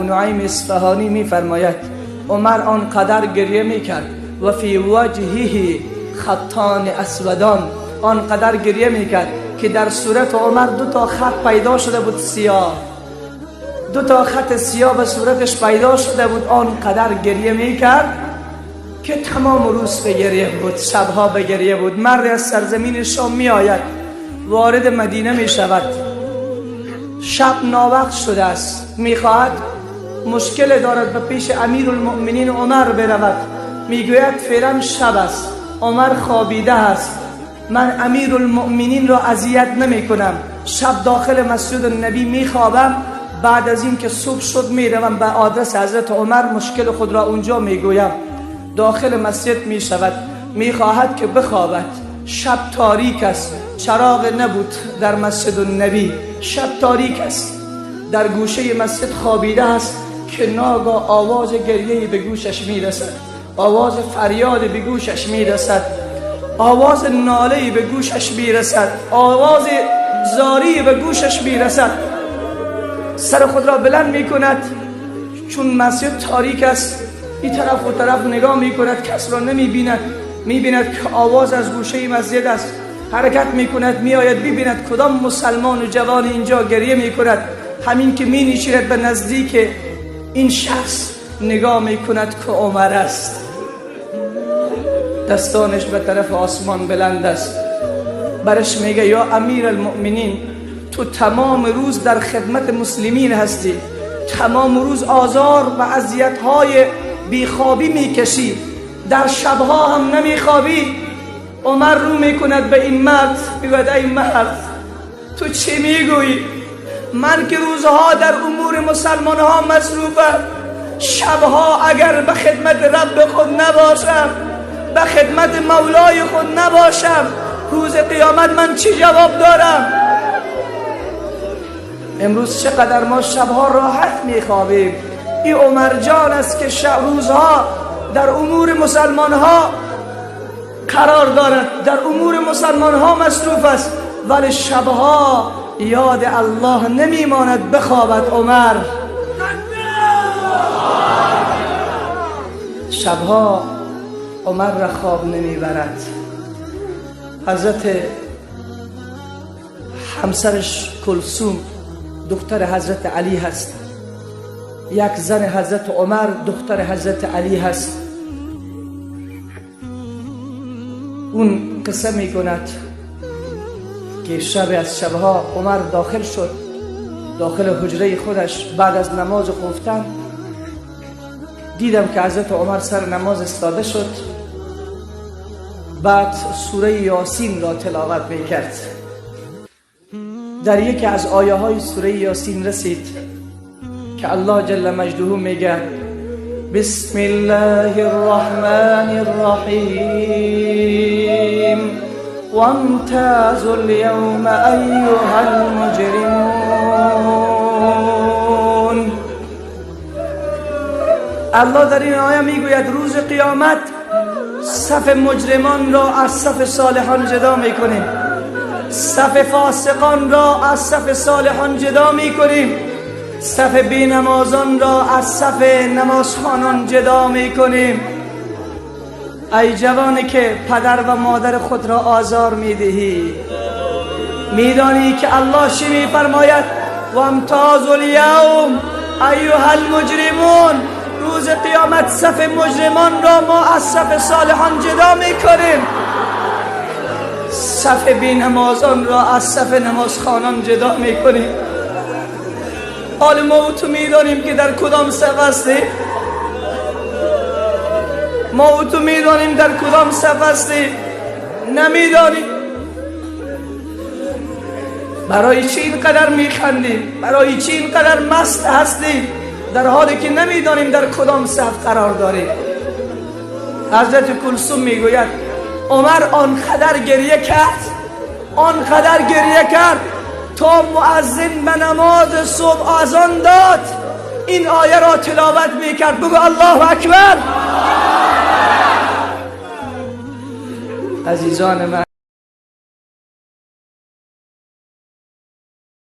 نعیم اصفهانی میفرماید عمر آنقدر گریه میکرد و فی وجهه خطان اسودان، آنقدر گریه میکرد که در صورت عمر دو تا خط پیدا شده بود سیاه، دو تا خط سیاه به صورتش پیدا شده بود. آنقدر گریه میکرد که تمام روز به گریه بود، شبها به گریه بود. مرد از سرزمین شام میآید، وارد مدینه میشود، شب ناوقت شده است، میخواهد مشکل دارد به پیش امیرالمؤمنین عمر برود. میگوید فعلا شب است، عمر خوابیده است، من امیرالمؤمنین را اذیت نمی کنم، شب داخل مسجد النبی میخوابم، بعد از این که صبح شد میروم به آدرس حضرت عمر، مشکل خود را اونجا میگویم. داخل مسجد میشود، میخواهد که بخوابد، شب تاریک است، چراغ نبود در مسجد النبی، شب تاریک است، در گوشه مسجد خوابیده است که ناگاه آواز گریه به گوشش میرسد، آواز فریاد به گوشش میرسد، آواز ناله به گوشش میرسد، آواز زاری به گوشش میرسد. سر خود را بلند میکند، چون مسجد تاریک است این طرف و طرف نگاه میکند، کس را نمیبیند، میبیند که آواز از گوشه مسجد است، حرکت میکند، میآید، میبیند کدام مسلمان و جوان اینجا گریه میکند. همین که مینشیند به نزدیک این شخص، نگاه میکند که عمر است، دستانش به طرف آسمان بلند است، برش میگه یا امیر المؤمنین، تو تمام روز در خدمت مسلمین هستی، تمام روز آزار و اذیت‌های بیخوابی میکشی، در شبها هم نمیخوابی. عمر رو میکند به این مرد، میگوید ای مرد تو چی میگویی؟ من که روزها در امور مسلمان ها مصروفم، شبها اگر به خدمت رب خود نباشم، به خدمت مولای خود نباشم، روز قیامت من چی جواب دارم؟ امروز چقدر ما شبها راحت میخوابیم. این عمر جان است که شب روزها در امور مسلمان ها قرار دارد، در امور مسلمان ها مصروف است، ولی شبها یاد الله نمیماند بخوابد. عمر شبها عمر را خواب نمیبرد. حضرت همسرش کلثوم دختر حضرت علی هست، یک زن حضرت عمر دختر حضرت علی هست. اون قصه میکند که شب از شبها عمر داخل شد داخل حجره خودش، بعد از نماز خفتن دیدم که حضرت عمر سر نماز استاده شد، بعد سوره یاسین را تلاوت میکرد. در یکی از آیه های سوره یاسین رسید که الله جل مجده میگه بسم الله الرحمن الرحیم وامتازوا اليوم ایها المجرمون. الله در این آیه میگوید روز قیامت صف مجرمان را از صف صالحان جدا میکنیم، صف فاسقان را از صف صالحان جدا میکنیم، صف بینمازان را از صف نمازخوانان جدا میکنیم. ای جوانی که پدر و مادر خود را آزار میدهی، میدانی که الله چی میفرماید؟ و امتازوا الیوم ایها المجرمون. روز قیامت صف مجرمان را ما از صف صالحان جدا میکنیم، صف بینمازان را از صف نمازخوانان جدا میکنیم. حال ما و تو میدانیم که در کدام صف هستیم، ما و تو میدانیم در کدام صف هستیم، نمیدانیم. برای چی اینقدر میخندیم؟ برای چی اینقدر مست هستیم در حالی که نمیدانیم در کدام صف قرار داریم؟ حضرت کلثوم میگوید عمر آنقدر گریه کرد، آنقدر گریه کرد تا مؤذن به نماز صبح اذان داد، این آیه را تلاوت میکرد. بگو الله اکبر. عزیزان من،